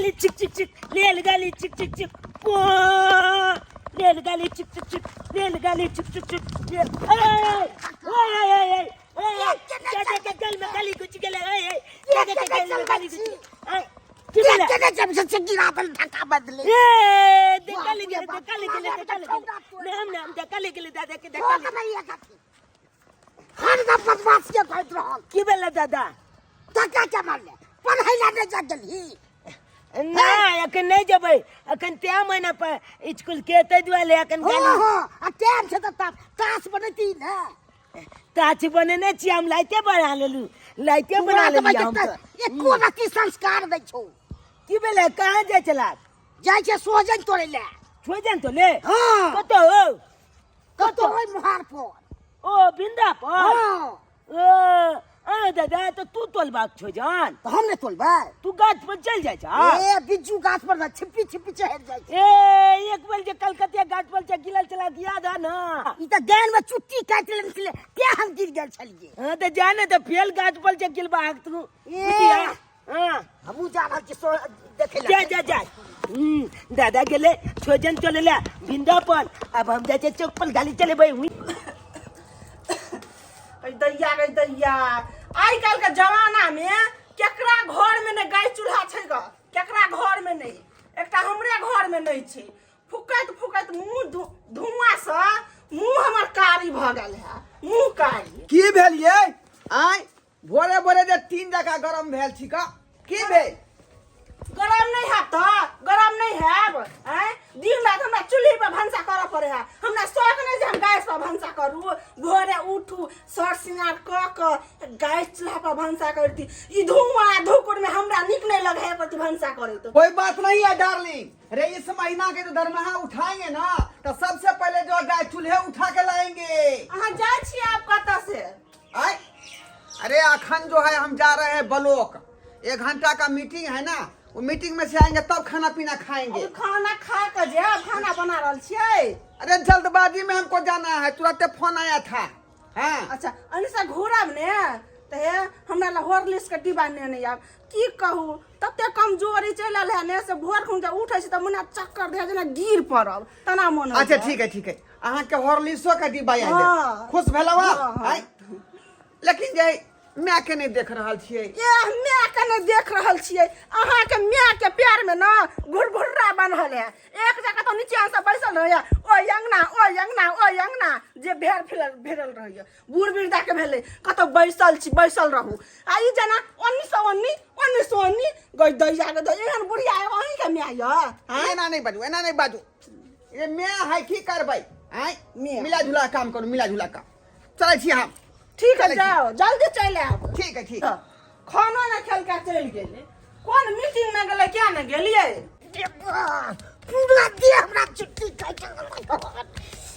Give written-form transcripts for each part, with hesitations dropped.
गाली चिक चिक चिक लेल गाली चिक चिक चिक पो लेल गाली चिक चिक चिक लेल गाली चिक चिक चिक लेल ए ए ए ए ए दादा के गल में गाली घुस गेलै ए ए दादा के गल में गाली घुस ए की भेलै केने जब से गिरा दल धक्का बदले ए धक्का लग गेलै धक्का लग गेलै धक्का लग गेलै नाम नाम धक्का लग गेलै दादा के धक्का लग हरदम बदमाश के कहैत रहल की भेलै दादा धक्का के मारले पढ़ै ला नहि जा गेलही नहि अखन नहि जेबै अखन तें महीना पर स्कूल के ताहि दुआरे अखन हो गाली हो आ टाइम छै तऽ ताश बनेती ने ताछ बनेने छी हम लाइटे बना लेलू लाइटे बना लेलियै हम तऽ एको रत्ती संस्कार नहि छौ की भेलै कहाँ जाइ छला जाइ छै सोहजन तोड़ै लए छोजन तो ले हँ कतौ हो कतौ ओहि मोहार पर ओ बिंदा पर हँ ओ आ दादा तो तू तोलबाक छो जान तऽ हम नहि तोलबै तू गाछ पर चल जाइ छा ए बिज्जू गाछ पर ने छिप्पी छिप्पी चढ़ि जाइ छै ए एक बेर जे कलकतिया गाछ पर से गिरल छला याद है ना ई तऽ गान में चुट्टी काटि लेने छलै तें हम गिर गेल छलियै हाँ तो जाने तो फेल गाछ पर से गिरबाक तू ए। बुझिया हाँ हमहूँ जा रहल छी सो देखै जा लए जा जा दादा गेले छोजन चले ला बिंदा पर अब हम जाए चौक पर गाली चलेबै हुई अरे दैया गे दैया आइ काल्हि के जमाना में केकरा घर में नहि गाय चूल्हा छै ग केकरा घर में नहि एकटा हमरे घर में नहि छै फुकैत फुकैत मुंह धुआं से मुंह हमर कारी भऽ गेल है मुंह कारी की भेल ये आय भोरे भोरे जे तीन जगह गरम भेल छी का की भेल गरम नहीं हैब तऽ गरम नहीं हैब आँय दिन रात हमरा चूल्ही पर भनसा करऽ पड़े है हमरा शौक नहीं जे हम गैस पर भनसा करू भोरे उठू सर श्रृंगार कऽ कऽ गैस चूल्हा पर भनसा करती ई धुआं धुकुर में हमरा नीक नहीं लगे है प्रति भनसा करैत कोई बात नहीं है डार्लिंग अरे इस महीना के जो दरमाहा उठाएंगे ना तो सबसे पहले जो गाय चूल्हे उठा के लाएंगे अहाँ जाइ छियै आब कतऽ से आय अरे अखन जो है हम जा रहे हैं ब्लॉक एक घंटा का मीटिंग है ना वो मीटिंग में से आएंगे तब खाना पीना खाएंगे अभी खाना खा कऽ जायब खाना बना रहल छियै अरे जल्दबाजी में हमको जाना है तुरंत फोन आया था हाँ अच्छा अनिसा घूरब ने तऽ हे हमरा लए हॉर्लिक्स के डिब्बा नेने आयब की कहू तते कमजोरी चलि आयल है ने से भोर खुन जे उठै छी तऽ मुना चक्कर दे जेना गिर पड़ब तना मन अच्छा ठीक है ठीक है अहाँ के हॉर्लिक्सो के डिब्बा आयल हाँ। खुश भेलौ हाँ, हाँ। आय लेकिन जे माय के नहि देख रहल छियै ए माय के नहि देख रहल छियै अहाँके माय के प्यार में न घुरघुर्रा बनल है एक जगह तो नीचे से बैसल रहैया ओहि अंगना ओहि अंगना ओहि अंगना जे भेड़ फिरल भेड़ल रहैया बूढ़ वृद्धा के भेलै कतौ बैसल छी बैसल रहू आ ई जेना ओन्नी से ओन्नी ओन्नी से ओन्नी गई दैया के दै एहन बुढ़िया अहीं के माय यऽ आँय? एना नहि बाजू एना नहि बाजू ये माय है की करबै आँय माय। मिला जुला काम करू मिला जुला काम चलै छी हम ठीक है चलै छी। जाओ जल्दी चलि आयब ठीक है ठीक तऽ खानो नहि खेलका चलि गेलै कोन मीटिंग मे गेलै किया ने गेलियै पूरा देह हमरा चुट्टी काटि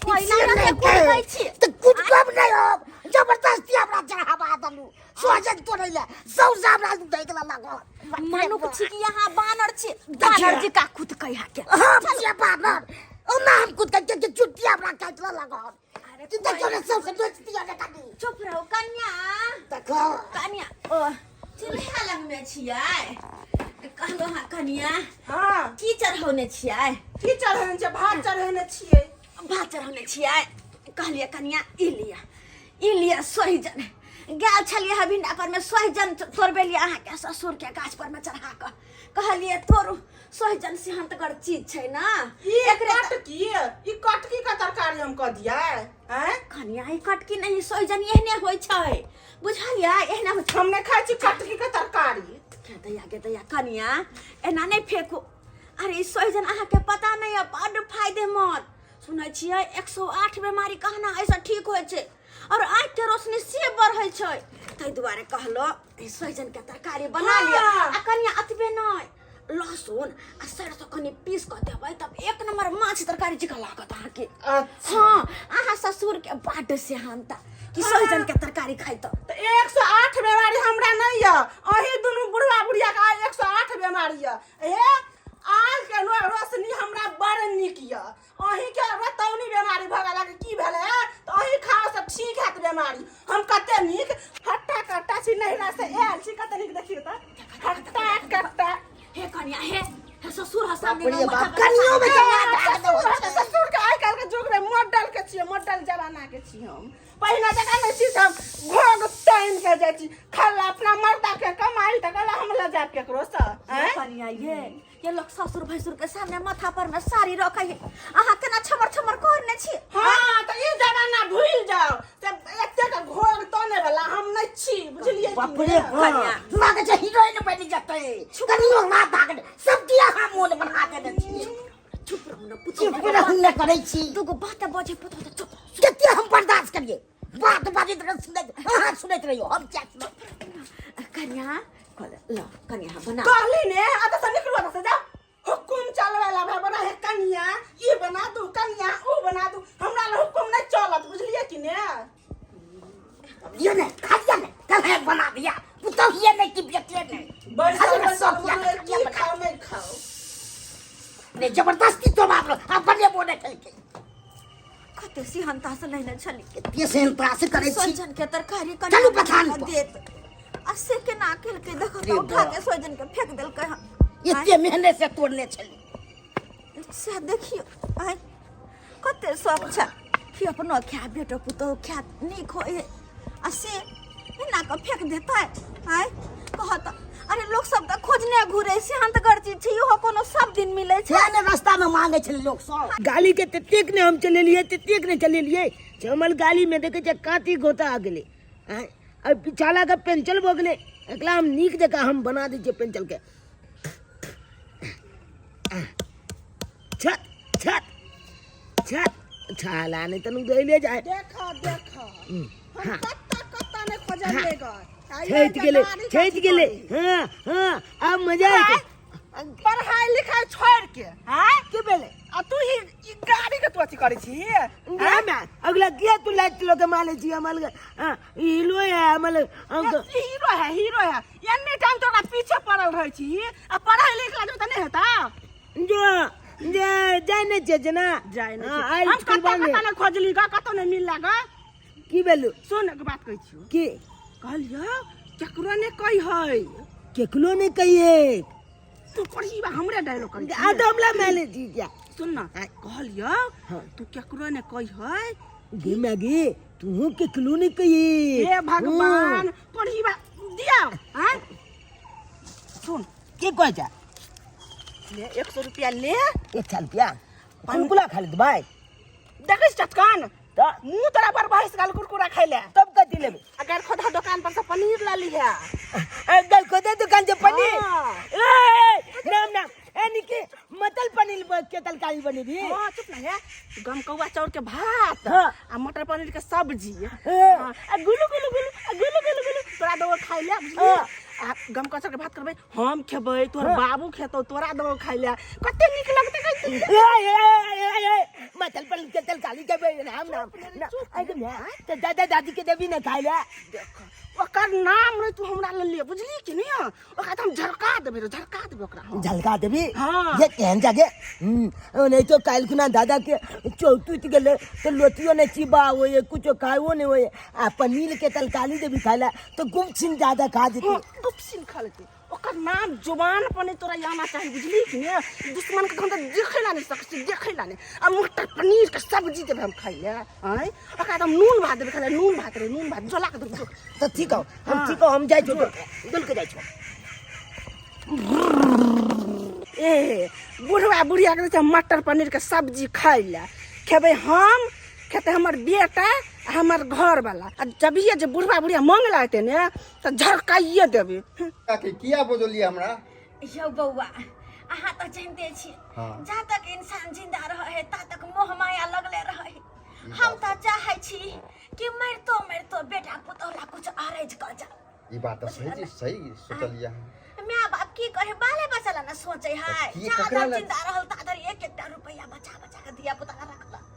पहिला कते कुदकै छी? तऽ कुदकब नहि हम जबरदस्ती हमरा चढ़ावा देलू सोहजन तोड़ै लए सौसा हमरा दैत लागल मनुख छी कि यहाँ बानर छी बानर जी का कुदकै हा के हम छियै बानर ओना हम कुदकै के चुट्टी हमरा काटि लागल अरे तू देखियो ने सबसे दोस्त दिया ने कनी चुप रहू कन्या देखो कन्या ओ चूल्हा लग में छियै कहलो हाँ कन्या हाँ की चढ़ौने छियै की चढ़ेने छियै भात चढ़ेने छियै भात चढ़ौने छियै कहलियै कन्या ई लिअ ई लिअ सोहिजन गेल छलियै हँ भिंडा पर में सोहिजन तोड़बेलियै अहाँके ससुरके गाछ पर में चढ़ा कऽ कहलियै तोड़ू सोहिजन सेहन्तगर चीज छै ने ई एकरे तऽ- कटकी ई कटकी के तरकारी हम कऽ दियै आँय कनिया ई कटकी नहीं सोहिजन एहने होइ छै बुझलियै एहने होइ छै हम नहि खाइ छी कटकी के तरकारी के दैया के दैया कनिया एना नहि फेकू अरे ई सोहिजन अहाँके पता नहि यऽ बड्ड फायदेमंद सुनै छियै 108 बीमारी कहना एहिसँ ठीक होइ छै और आँखि के रोशनी से बढ़ै छै ताहि दुआरे कहलो ई सोहिजन के तरकारी बना लिअ हाँ। आ कनिया एतबे नहि लहसुन आ सरसों कनि पीस कऽ देबै तब एक नंबर माछ तरकारी जकाँ लागत अहाँके अच्छा हाँ अहाँ ससुर के बड्ड सेहनता कि सोहिजन के तरकारी खाइ तऽ तऽ 108 बीमारी हमरा नहि यऽ अहीं दुनू बुढ़वा बुढ़िया के आइ 108 बीमारी यऽ हे आँख के रोशनी हमरा बड़ नीक यऽ अहीं के रतौनी बीमारी भऽ गेल की भेलै तऽ अहीं खाओ सब ठीक हैत बीमारी हम कते नीक हट्टा कट्टा छी नैहरा से आयल छी कते नीक देखियौ तऽ हट्टा कट्टा हे कनिया हे बाप रे बाप, कनियो में जमा भाग दो। ससुर के आइ काल्हि के युग में मॉडल के छियै, मॉडल जमाना के छी हम। पहिने जकाँ नहि छी, हम घोघ तानि के जाइ छी खाला अपना मर्दा के कमाई तऽ गला हम लऽ जायब केकरो सँ, आँय? कनिया ये लोग ससुर भैंसुर के सामने माथा पर में साड़ी रखे है, अहाँ केना छमर छमर करने छी? हाँ, तऽ ई जमाना भूलि जाओ, से एतेक घोघ ताने वाला हम नहि छी, बुझलियै कि बाप ने? रे बाप, लागै छै हीरोइन बनि जेतै। कनियो ना भाग सब किया हम मोन बना देने छी। चुप रहू ने पुतहु। चुप रहू ने करै छी। दूगो बात बजे पुतहु तऽ चुप रहू। कते हम बर्दाश्त करियै? बात बाजैत रह, सुनैत अहाँ सुनैत रहियौ, हम क्या सुनब? कनिया ल कनिया बना। कहली ने अतऽ से निकलू, अतऽ से जाओ। हुकुम चलबै ला भाई बना है कनिया, ई बना दू कनिया, ऊ बना दू, हमरा ला हुकुम नहीं चलत, बुझलियै कि ने? दियो ने, खा दिया ने, कल है बना दिया पुतोहिए नहीं कि बेटे नहीं। बैसल खाली बैसल सब किया बुझलियै, किया की बना खाओ नहीं खाओ। ने जबरदस्ती तो बाप रो अब बने बोने खेलके। कते सिहनता से लेने छली। कते सिहनता से करै छी। सोजन के तरकारी कनिया चलू बथान पर। देत आ से केना केलकै देखो अरे तऽ उठा बाप। के सोजन के फेंक देलकै हन। एते मेहनत से तोड़ने छली। से देखियो आइ कते शौक छै कि अपनो खाय बेटो पुतोह खायत नीक होइ है, आ से एना कऽ फेंक देतै? आइ कहत अरे लोक सब तऽ खोजने घुरे, सेहन्तगर चीज छै इहो, कोनो सब दिन मिलै छै। ने रास्ता में मांगे छलै लोक सब। गाली के ततेक ने हम चलेलियै, ततेक ने चलेलियै, हमर गाली में देखै छियै काँटी गोता आ गेलै। आँय, आ पिछाला के पेंचल भऽ गेलै। एकरा हम नीक जकाँ हम बना दै छियै पेंचल के। छत छत छत छाला नहि तनु गइले जाय। देखो देखो, हम कत्ता कत्ता नहि खोजलियै ग। छठि गेलै, छठि गेलै। हाँ हाँ, आब मजा आयत। पढ़ाई लिखाई छोड़ के हाँ, की भेलै? आ तू ही ई गाड़ी के तू अथी करै छी? गे माय, अगला किया तू लाइट लोके माले छी हमर? हाँ, हीरो है हमर हम तो। हीरो है, हीरो है। एनी टाइम तोरा पीछे पड़ल रहै छी, आ पढ़ाई लिख ला तऽ नहि हेता? जो जे जाय नहि छियै जेना जाय नहि हाँ, छियै। आइ हम स्कूल कतऽ बंद कतऽ नहि खोजली ग, कतौ नहि मिलला ग। की भेलू? सुन, एक बात कहै छियौ। की? कहलियौ केकरो नहि कही है। केकरो नहि कहिए। तू पढ़ी बा हमरे डायलॉग करी। आ तो हमला माले जी क्या। सुन ना, कहलियौ तू केकरो नहि कही है। गे मैगी, तू केकरो नहीं कहिए। हे भगवान, पढ़ी बा दिया। हैं, सुन। की कहै छै? ले 100 रुपया ले। 100 रुपया कुरकुरा खा लेत भाई। देखै छी चटकन तऽ मुँह तोरा पर बहस गेल कुरकुरा खाइ ले। तब कथी लेबै? अगर खोदा दुकान पर से पनीर ला लिहे। अगर खोदा दुकान से पनीर? हाँ। ए, नाम नाम ए निके मतल पनीर के तरकारी बनी दी। हाँ, चुप ना है। गमकौआ चाउर के भात। हाँ। आ मटर पनीर के सब्जी। हाँ। हाँ, आ गुलू गुलू गुलू, आ गुलू गुलू गुलू तोरा देबो खाइ ले, बुझलिही? हाँ। आ गमकौआ चाउर के भात करबै, हम खेबै, तोहर हाँ। बाबू खेतौ, तोरा देबो खाइ ले, कते नीक लगतै कहै। ए, ए, ए, ए, ए, मतल पनीर के तरकारी खेबै? नाम नाम ना अरे मैं तो दादा दादी के देबी ना खाइ ले। देख, ओकर नाम नहि तू हमरा लऽ ले, बुझली कि नहि? ओकरा तऽ हम झरका देबै रे, झरका देबै ओकरा हम। झलका देबी? हाँ। ये केहन जागे नहीं तो काल्हि खुना दादा के चौटूट गेलै तो लोटियो नहीं चिबा होए, कुछो खाओ नहीं होए, आ पनीर के तरकारी देबी खाइ ला तो गुपछिन दादा खा जेतै। हाँ, गुपसिन खा लेतै। ओकर नाम जुबान पर नहि तोरा आना चाही, बुझली कि नहि? दुश्मन के हम तऽ देखै ला नहि सकै छी, देखै ला नहि। आ मटर पनीर के सब्जी देबै हम खाइ ले, आँय? ओकरा तऽ हम नून भात देबै खाइ ले, नून भात रे, नून भात जोला के देबै जो। तऽ ठीक हौ हम। हाँ। ठीक हौ, हम जाइ छौ, डोल के जाइ छौ। ए बुढ़वा बुढ़िया के दै छै मटर पनीर के सब्जी खाइ ले, खेबै हम, खेतै हमर बेटा आ हमर घरवाला, आ जभिये जे बुढ़वा बुढ़िया मांगे लागतै ने तऽ झरकाइए देबै। काकी, किया बजलियै हमरा? यौ बौआ, अहाँ तऽ जानते छी। हाँ। जा तक इंसान जिंदा रहे है ता तक मोह माया लगले रहे है। हम तऽ चाहे छी कि मरितो मरितो बेटा पुतोह ला कुछ अरज कऽ जा। ई बात तऽ सही चीज सही सोचलियै अहाँ। माय बाप की कहे, बाले बच्चा ला ना सोचे है। की जा ककरा धरि ला? जिंदा रहल ता धरि एक एकटा रुपैया बचा बचा के धिया पुता ला रखलक।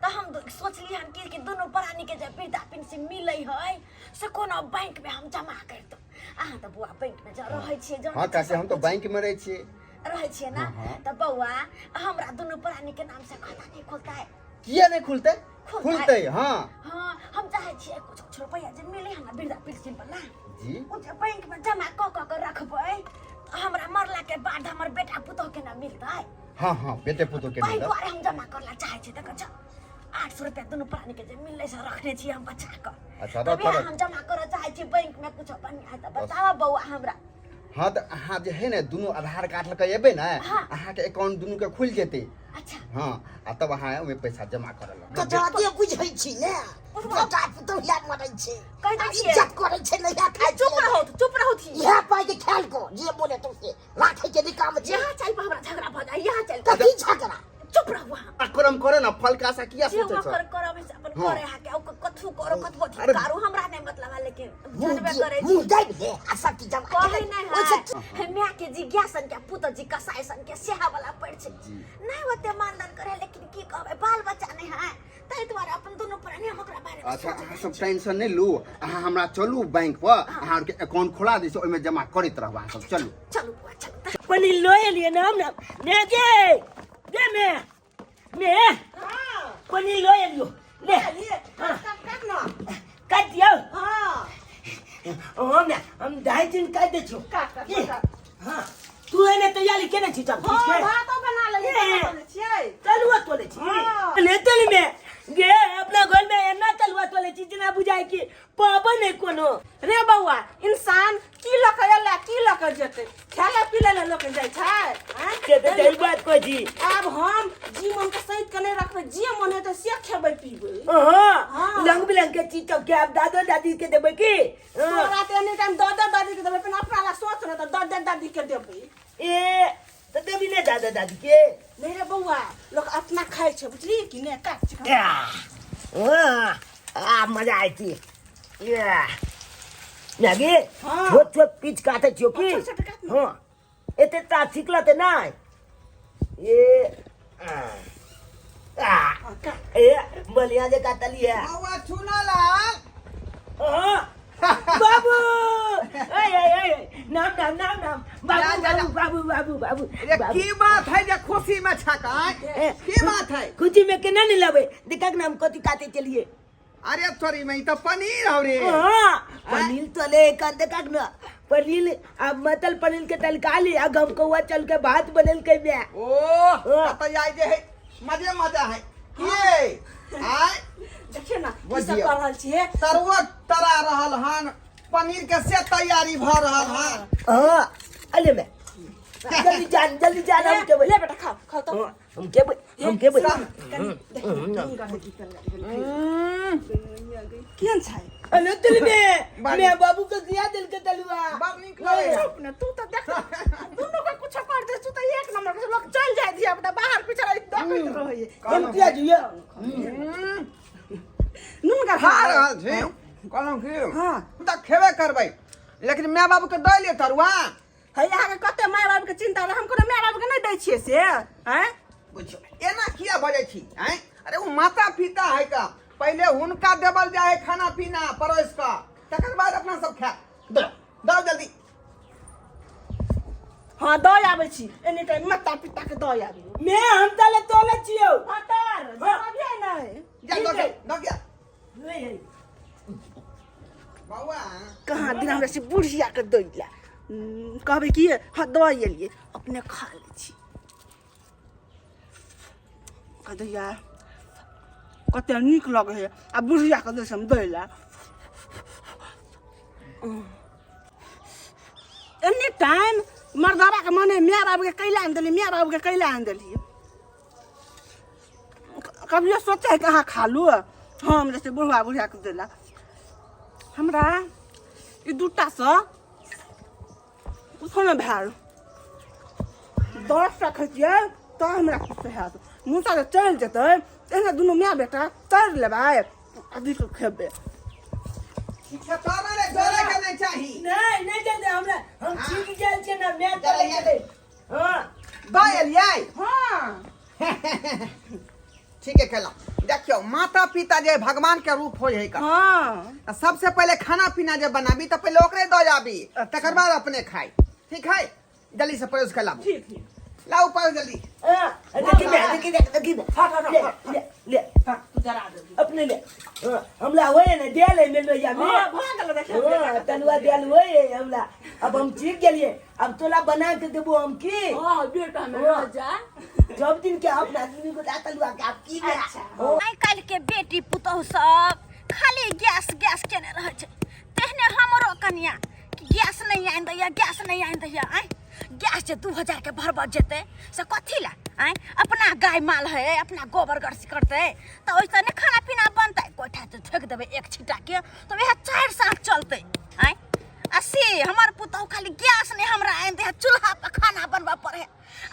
तऽ हम सोचली हन कि दुनू प्राणी के जे वृद्धा पेंशन मिलै है से कोनो बैंक में हम जमा कर दो। अहाँ तऽ बौआ बैंक में जा रहै छियै, जानै हाँ छियै। काकी, हम सब तऽ कुछ। बैंक में रहै छियै। रहै छियै ना? हाँ, हाँ। तऽ बौआ, हमरा दुनू प्राणी के नाम से खाता नहीं खुलतै? किया नहि खुलतै? खुलतै। खुलतै, हाँ। हाँ, हम चाहै छियै कुछ कुछ रुपैआ जे मिले है ना वृद्धा पेंशन वाला जी ओ जे बैंक में जमा कऽ कऽ के रखबै तऽ हमरा मरला के बाद हमर बेटा पुतोह के ना मिलतै। हाँ हाँ, बेटे पुतोह के ताहि मिलत। दुआरे हम जमा करला चाहै छी। देखै छ, 800 रुपया दुनू प्राणी के जे मिललै से रखने छी हम बचा कऽ। अच्छा, तबे रख, रख। हम जमा करऽ चाहै छी बैंक में, कुछो बढ़िया है तऽ बताबऽ बौआ हमरा। हाँ, तऽ अहाँ जे है ने दुनू आधार कार्ड लऽ कऽ एबै ने, हाँ। अहाँके अकाउंट दुनू के खुलि जेतै। अच्छा। हाँ, आ तब अहाँ ओहिमे पैसा जमा करऽ तऽ लगबै। जादे बुझै छी ने, बेटा पुतोह या मरै छै, कहि दै छियै। इज्जत करै छै, नहि खाइ। चुप रहू, चुप रहू थी। इएह पाइ के ख्याल को जे बोले तो से राखै के निकाम छै। यहाँ चल पर हमरा झगड़ा भऽ जाय, यहाँ चल। कथी झगड़ा? चुप रहू अहाँ। आ करम करे ना, फल का आशा किया जे सोचै हुआ छ? कर करब से अपन हाँ। करे हा के कथू करो, कथू अरे- अधिकारो हमरा नहीं मतलब है, लेकिन मुँह जानबे दे- करे छी। मुँह दाबि दे आ सब चीज जमा कहै के नहीं ओहिसँ है, हे माय के जिज्ञासन के पुत जी कसाई सन के सेहा वाला पड़ छै। नहीं ओते मानदान करे, लेकिन की कहबै, बाल बच्चा नहीं है, ताहि दुआरे अपन दुनू प्राणी हम ओकरा बारे में अच्छा, सोचै अहाँ छी। सब टेंशन नहीं लू, अहाँ हमरा चलू बैंक पर, अहाँ आरके अकाउंट खोला दै छी, ओहिमे जमा करैत रहब अहाँ सब। चलू चलू बुआ, चलू। पनीर लो एलियै ना हम ना ने गे गे मे मे पनीर लो एलियो ले। काट काट ना। काट दियौ। हाँ। हम ने हम ढाई दिन काट दै छियौ। काट काट की? काट। हाँ, तू एने तैयारी केने छी तब? हाँ। ठीक छै। भातो बना लेलियै। ए। बना लै छियै। तलुआ तोले छी? हाँ। ले तल में गे अपना घर में एना तलुआ तोले छी जेना बुझाय कि पाबन है कोनो। रे बौआ, इंसान की लऽ कऽ एलै, की लऽ कऽ जेतै? खाय पीले लए लोक जाइ छै, आँय? से तऽ सही बात कहै छी। आब हम जी मन के सैत के नहि रखबै, जे मन हेतै से खेबै पीबै। हाँ। हाँ। रंग बिरंग के चीज सब के आब दादो दादी के देबै की? हाँ। तोरा तऽ एनी टाइम दादा दादी के देबै, पहिने अपना लए सोच ने, तऽ दादा दादी के देबै। ए, तऽ देबी ने दादा दादी के? नहि रे बौआ, लोक अपना खाइ छै, बुझली कि नहि? काट छै। आ, आ मजा आती मैगी। हाँ। छोट छोट पीच काटे छियो की? छोट छोट काट ने। हाँ, एते ता छिकलते नहीं ये आ, आ, हाँ, काट। ए बलिया जे काटली है। बौआ चुनालाल। हाँ, बाबू, ए ए ए, नाम नाम नाम नाम बाबू। जा, जा, जा। बाबू बाबू बाबू बाबू। अरे बाबू। की बात है जे खुशी में छकाय? ए, की बात है? खुशी में केना नहीं लबे? देखा नाम कथी काटे चलिए। अरे तोरी में ई तो पनीर हौ रे। हाँ, पनीर तले कर देखा ना, पनीर आ मतल पनीर के तलका ली आ गमकौआ चल के भात बनल के बे। ओ हाँ। त आई जे है मजे मजा है की आय। देखियौ ने की सब बजियौ। कऽ रहल छियै। तरुआ तरा रहल हन, पनीर के से तैयारी भ रहल हन। हाँ, अले में जल्दी जान, जल्दी जान, हम के ले बेटा, खाओ खाओ तो। हाँ, हम के हम के कनि देखियौ, नून गरम की करल केहन छै। अले दिल में बड़- मैं बाबू के दिया दिल के तलुआ। बड़ नीक लगैया। चुप ने तू, तऽ देख दुनू के कुछो कर दे तू तऽ एक नंबर के लोग चल जाय धिया पुता बाहर पिछड़ देखैत रहै। हम किया जियो? नून गरम खा रहल छी, कहलहुँ की, हाँ। हम तऽ खेबे करबै, लेकिन माय बाबू के दऽ लिअ तरुआ। है अहाँके कते माय बाप के चिंता रहै, हम कोनो माय बाप के नहि दै छियै से आँय? बुझियौ, एना किया बजै छी आँय? अरे ओ माता पिता है का, पहिले हुनका देवल जाय है खाना पीना परोस कऽ, तकर बाद अपना सब खाय। दो दो जल्दी। हाँ, दऽ आबै छी, एनी टाइम माता पिता के दऽ आबी। मैं हम तले तोले छियो। हाँ, तर जवाब नहि। जा दऽ के दऽ के बौआ। कहाँ दिन हमरा से बुढ़िया के दै ला कहबै कि हाँ दऽ एलियै, अपने खा लै छी। कह दैया कते नीक लगै है आ बुढ़िया के दै हम दै ला। एनी टाइम मर्दाबा के मने माय बाप के कैला आनि देलियै, माय बाप के कैला आनि देलियै। कभियो सोचै है कि अहाँ खा लू, हम जैसे बुढ़वा बुढ़िया के देला। हमरा ई दूटा सँ कुछो नहि भेल, 10 टा खैतियै तऽ हमरा किछु हैत। मुसा जे चलि जेतै, एहिना दुनू माय बेटा तर लेबै, अधिक खेबै। ठीक छै, तोरा रे जोरे के नहीं चाही। नहीं नहीं चलते हमरा, हम ठीक गेल छियै ना, मैं चले गेलै। हाँ। दऽ एलियै? हाँ। ठीक है केलहुँ। देखियौ, माता पिता जे भगवान के रूप होइ है का, तऽ सबसे पहिले खाना पीना जे बनाबी तऽ पहिले ओकरे दऽ आबी, तकर बाद अपने खाइ। ठीक है, जल्दी से परोस के लाबू। ठीक ठीक। लाउ पाओ जल्दी। हाँ, देखी बे, देखी देख, देखी बे। ले ले ले। तू जरा देबी। अपने ले। हाँ, हमला होए ने देल है मेलो या में। हाँ, भऽ गेल देखियौ। हाँ, तलुआ देल होए हमला। अब हम सीख गेलिए, अब तोला बना के देबो हम की। हाँ बेटा में हाँ। जा। सब दिन के अपना आदमी को दा तलुआ के आप की गया। अच्छा। हाँ। आइ काल्हि के बेटी पुतहु सब खाली गैस गैस केने रहै छै, तेहने हमरो कनिया कि गैस नहि आनि दैया, गैस नहि आनि दैया। आँय, गैस जे 2000 के भरबऽ जेतै से कथी लए? आँय, अपना गाय माल है, अपना गोबर गरसी करतै तऽ ओहिसँ नहि खाना पीना बनतै। गोइठा जे ठोकि देबै एक छिट्टाके तऽ वएह 4 साल चलतै। आँय, आ से हमर पुतहु खाली गैस नहि हमरा आनि दै, चूल्हा पर खाना बनबऽ पड़ै।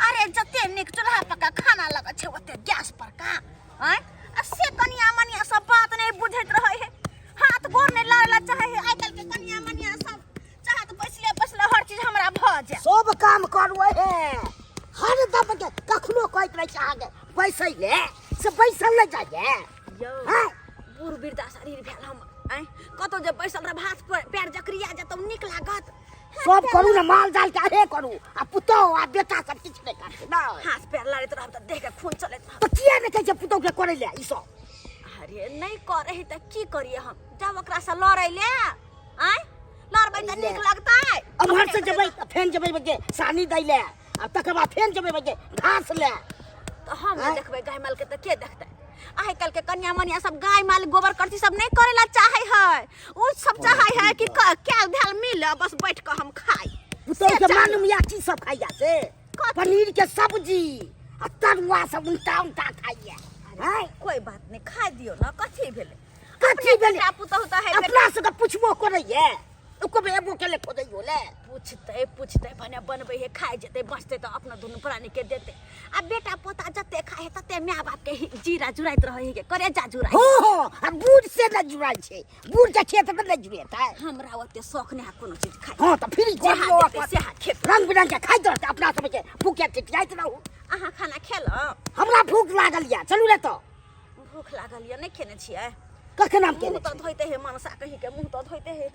अरे जते नीक चूल्हा पर का खाना लगै छै ओते गैस पर का? आँय, आ से कनिया मनिया सब बात नहि बुझैत रहै है, हाथ गोर नहि लड़ै लए चाहै है। आइ काल्हि के कनिया मनिया सब चाहत बैसले बैसले हर चीज हमरा भऽ जाए। सब काम करू हे हर दम के, कखनो कहैत रहै छै अहाँके बैसै ले, से बैसल नहि जाइए। यौ हाँ? बूढ़ वृद्धा शरीर भेल हम, आँय, कतौ जे बैसल रह हाथ पैर जकरिया जेतौ, नीक लागत? सब करू ने, माल जाल के अहे करू, आ पुतोह आ बेटा सब किछु नहि करतै ना। हाथ पैर लड़ैत रहब तऽ देह के खून चलैत रहत। तऽ किया नहि कहै छै पुतोह के करै ले ई सब? अरे नहि करै तऽ की करियै हम? जब ओकरा से लड़ै ले, आँय, लड़बै तऽ नीक लगतै? एम्हर से जेबै तऽ फेन जेबै बजे सानी दै ले, आ तकर बाद फेन जेबै बजे घास ले। तऽ हम नहि देखबै गाय माल के तऽ के देखतै? आइ काल्हि के कन्या मनिया सब गाय माल गोबर करती सब नहि करे ला चाहे है। उ सब चाहे है कि कैल धैल मिल बस बैठ के हम खाई। पुतोह के से चाही। मालूम या की सब खाइया से? कथी? पनीर के सब्जी आ तरुआ सब उल्टा उल्टा खाइया। हैं? कोई बात नहीं, खाई दियो ना, कथी भेलै? कथी अपने भेलै? बेटा पुतोह तऽ है बेटा। अपना सबके पुछबो करैया, एको बेर एबो केले खोजैयो ले। पूछते पूछते भने बनबै है, खाइ जेतै, बचतै तऽ अपना दुनू प्राणी के देतै। आ बेटा पोता जते खाइ है तते माय बाप के जीरा जुड़ाइत रहै है, करेजा जुड़ाइ। हो हो, आ बूढ़ से नहि जुड़ाइ छै, बूढ़ के खेत तऽ नहि जुड़ेतै। हमरा ओते शौक नहि है कोनो चीज खाइ। हँ तऽ फिर जेहा करियौ देतै अपन। सेहा खेबै। रंग बिरंग के खाइत रहतै, अपना सबके भूखे टिटियाइत रहू। अहाँ खाना खेलहुँ? हमरा भूख लागल यऽ, चलू ने तऽ। भूख लागल यऽ? नहि खेने छियै? कखन हम मुँह केने तऽ छी? धोइते है, मनसा कहीं के मुँह तऽ धोइते है।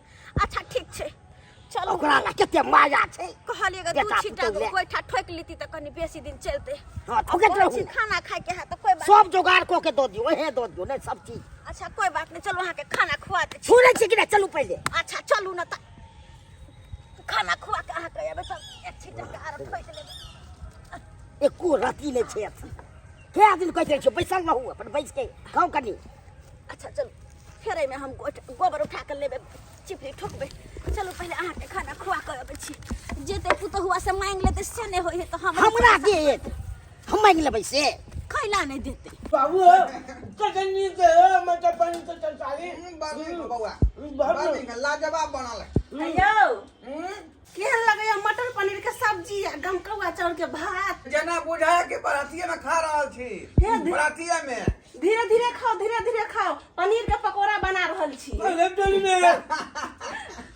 अच्छा ठीक छै, चलू। ओकरा ला कते माया छै। कहलियै गे, दू बेटा छीटा पुतोह ले। गोइठा ठोकि लीती तऽ कनी बेसी दिन चलतै। हँ, ठोकैत कहै रहू। छी खाना खाइके है तऽ कोइ बात सब जोगाड़ कऽ के दऽ दियौ, ओहे दऽ दियौ ने सब चीज। अच्छा कोइ बात नहि, चलू अहाँके खाना खुआ दै छी। छोड़ै छी कि नहि? चलू पहिले। अच्छा चलू ने तऽ खाना खुआ के अहाँके एबै तऽ एक छीटा के आरो ठोकि लेबै। एको रत्ती नहि छै अथी। कए दिन कहैत रहै छियौ बैसल रहू, अपन बैस के खाउ कनी। अच्छा चलू, फेर एहिमे हम गोबर उठा के लेबै, चिपरी ठोकबै। चलू पहिले अहाँके खाना खुआ के अबै छी। जेतै पुतहुआ से मांगि लेतै से नहि होइ है तऽ हम हमरा देत, हम मांगि लेबै से। कैला नहि देतै? बाबू कते नीक है मटर पनीर के तरकारी। बड़ नीक बौआ, बड़ बड़ नीक, लाजवाब बनल है। यौ केहन लगैया मटर पनीर के सब्जी आ गमकौआ चाउर के भात? जेना बुझाय कि बरातिये में खा रहल छी। हे बरातिये में। धीरे धीरे खाओ, धीरे धीरे खाओ, पनीर के पकौड़ा बना रहल छी। अरे तोरी में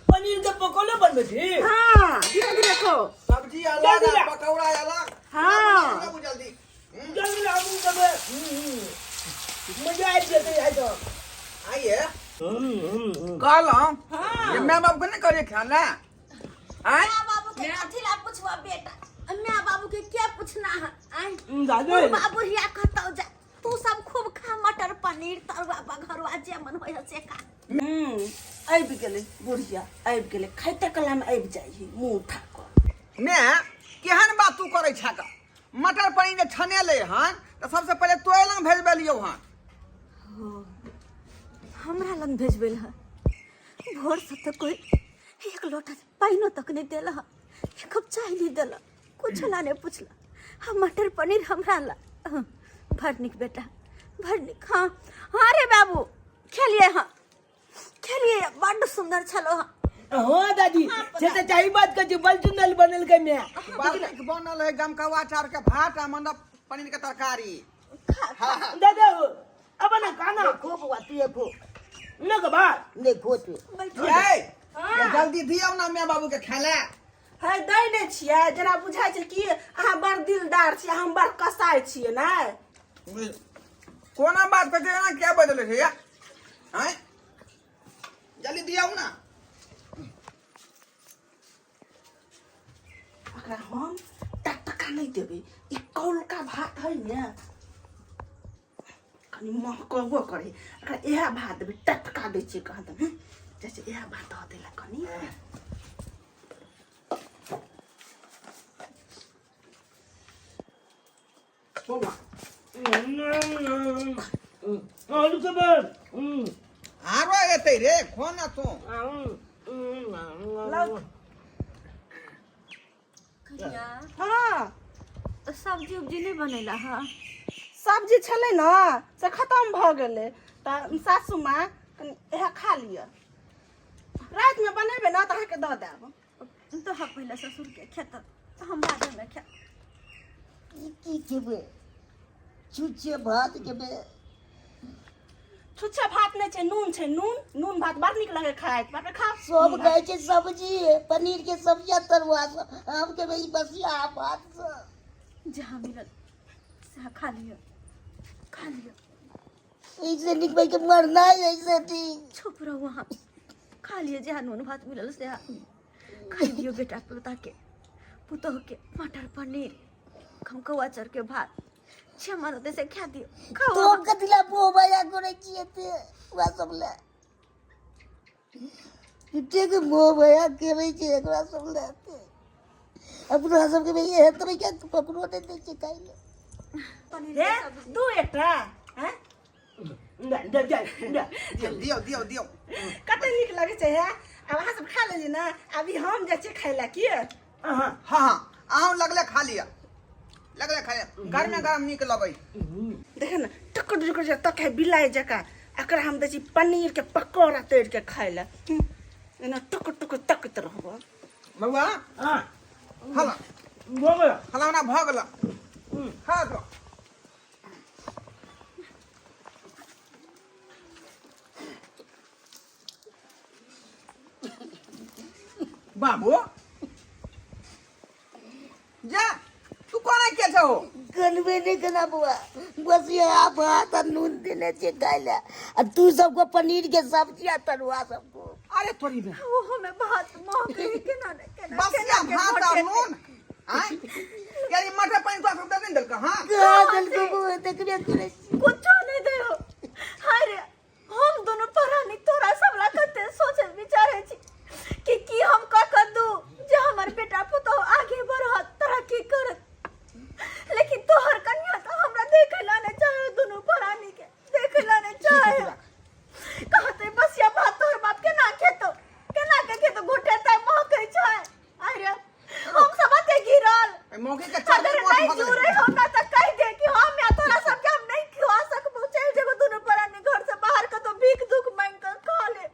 पनीर के पकौड़ा बनबै छी? हाँ, धीरे धीरे खाओ। सब्जी अलग जल्दी आ ला। पकौड़ा अलग। हाँ। लाबू जल्दी। जल्दी लाबू तबे मजा आबि जेतै आइ तऽ। आइए कहलहुँ जे माय बाप के नहि करिए खाना। आँय? माय बाबू के कथी ला पूछबा बेटा, माय बाबू के क्या पूछना है? आँय दादी। बुढ़बा बुढ़िया कतौ जा, तू सब खूब खा मटर पनीर तरुआ बघरुआ जे मन होइ से खा। आबि गेलै बुढ़िया, आबि गेलै, खाइते कला में आबि जाइ है मुँह उठा कऽ। ने केहन बात तू करै छह का? मटर पनीर जे छनेलै हन तऽ सबसे पहिले तोरे लग भेजबेलियौ हन। हमरा लग भेजबेल हन? भोर से तऽ कोई एक लोटा पानिओ तक नहि देला, एक कप चाय नहि देला, कुछ ला नहि पूछला, हम मटर पनीर हमरा ला। बड़ नीक बेटा, बड़ नीक। हाँ हाँ रे बाबू, खेलिए, हाँ खेलिए, बड्ड सुंदर छलो। हाँ हाँ दादी, से तऽ चाही बात कहै छी, बड़ सुंदर बनल के मैं। बड़ नीक बनल है गमकौआ चाउर के भात आ मटर पनीर के तरकारी। दादा अब ना खाना खो बौआ, तू खो। न के बात नहीं खो तू। ए, ये जल्दी दियौ ना माय बाबू के खाय ले। है दै नहि छियै, जेना बुझाइ छै कि अहाँ बड़ दिलदार छियै, हम बड़ कसाइ छियै। नहि कोना बात कहै छै, एना किया बदलै छै या? आँय, जल्दी दियौ ना। ओकरा हम टकटका नहि देबै। ई कौलका भात है ने, कनि महकबो करे, एकरा इएह भात देबै, टटका दै छियै कहाँ दन। जैसे इएह भात दऽ देला कनि। आलू के बन। आरो एतै रे, खो ना तू। लाउ। कनिया। हाँ। तऽ सब्जी उब्जी नहि बनेला हँ? सब्जी छलै ने से खतम भऽ गेलै, तऽ सासू माँ कनि इएह खा लिअ, रातिमे बनेबै ने तऽ अहाँके दऽ देब। तऽ हम पहिले ससुरके खेत, हम बादमे खायब। ई की खेबै? छुच्छे भात खेबै? छुच्छा भात नहि छै, नून छै, नून। नून भात बड़ नीक लगै खाइत, बाप रे, खाउ। सब खाइ छै सब्जी, पनीर के सब्जी आ तरुआ सब, हम खेबै ई बसिया भात सब। जहाँ मिलल सएह खा लिअ, खा लिअ। ऐसे नीक भाई के मरना है, ऐसे ठीक। चुप रहू अहाँ, खा लिअ, जहाँ नून भात मिलल सएह खा लिअ। बेटा पोता के पुतोह के मटर पनीर, खमकौआ चाउर के भात क्षमा रहतै से खा दियौ, खाउ। तो अहाँ। कथी ला मोह माया करै छियै ते ओकरा सब ले? झूठे के मोह माया करै छै एकरा सब ले। ते अपना सबके भी एहन तरह के ककरो नहि दै छै खाइ ले। पनीर हे के सब्जी दू एकटा हैं। दे दे दे। दियौ दियौ दियौ। कते नीक लगै छै। हे, आब अहाँ सब खा लेली ने, अभी हम जाइ छियै खाय लए की? हाँ। हाँ हाँ, अहूँ लगले खा लिअ, लगले खा लिअ, गरमे गरम नीक लगै। देखे ने, टुकुर टुकुर जे तक है बिलाइ जकाँ। एकरा हम दै छी पनीर के पकौड़ा तोड़ि के खाय लए। एना टुकुर टुकुर तकैत रहब। बौआ। हाँ। हला। भऽ गेल। खाना भऽ गेल, खा दो। बाबू जा, तू कोना के छौ? गनबे नहि केना बौआ, बस इएह भात आ नून देने छै खाइ लए, आ तू सबके पनीर के सब्जी आ तरुआ सबको। अरे तोरी में ओहो में भात महकै केना ने केना। बसिया केना के भात आ घोटेतै? नून आँय यार, ई मटर पनीर तोरा सब दे नहि देलकौ? हाँ। कहाँ देलको बौआ, देखबे करै छी। कुछो नहीं देहो। हाय रे, हम दोनों परानी तोरा सब ला कते सोचे विचारे छी कि की हम क क दू जे हमर बेटा पुतोह आगे बढ़त, तरक्की करत, लेकिन तोहर कन्या तो हमरा देखे ला नहीं चाहे, दोनों परानी के देखे ला नहीं चाहे। कहते बसिया भात तोहर बाप के ना खेतो, केना के खेतो, घोटेतै, महकै छै। अरे हम सब अते गिरल ए मौगी के चार अगर मोट नहीं भऽ गेलै। जुड़े हमरा तऽ कहि दे कि हम या तोरा सबके हम नहीं खुआ सकबो, चलि जेबो दुनू प्राणी घर से बाहर, कतौ भीख दुख मांगि कऽ खा ले,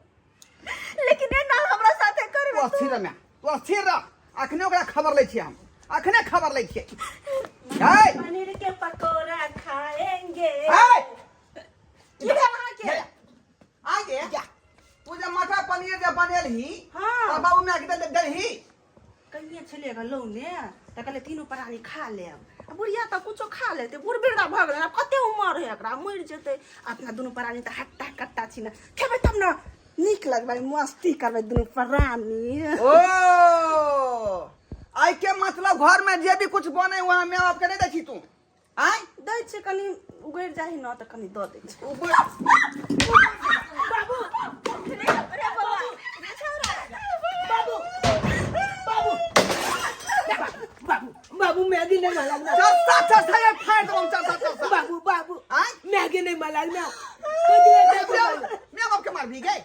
लेकिन एना हमरा साथे तू करबे अस्थिर रह माय, तू अस्थिर रह, अखने ओकरा खबर लै छियै हम, अखने खबर लै छियै। है पनीर के पकौड़ा खाएंगे। है की भेल अहाँके? आगे तू जे मटर पनीर जे बनेलही, हाँ। तऽ बाबू माय के देलही? कहिए छलियै गे लौने, तऽ कहलियै तीनू प्राणी खा लेब, आ बुढ़िया तऽ कुछो खा लेतै, बूढ़ बिरदा भऽ गेलै आब, कते उमर है एकरा, मरि जेतै। अपना दुनू प्राणी तऽ हट्टा कट्टा छी ने, खेबै तब ने नीक लगबै, मस्ती करबै दुनू प्राणी। ओ आइ के मतलब घर में जे भी कुछ बने वहाँ माय बाप के नहीं दै छी तू? आँय? दै छियै, कनि उगड़ि जाइ ने तऽ कनि दऽ दै छियै। बाबू बाबू बाबू बाबू बाबू, मैगी नहीं मला। चस्सा चस्सा ये फाड़ देबो हम, चस्सा चस्सा। बाबू बाबू। आँय? मैगी नहीं मला ना, कथी है? माय बाप के मारबी गए?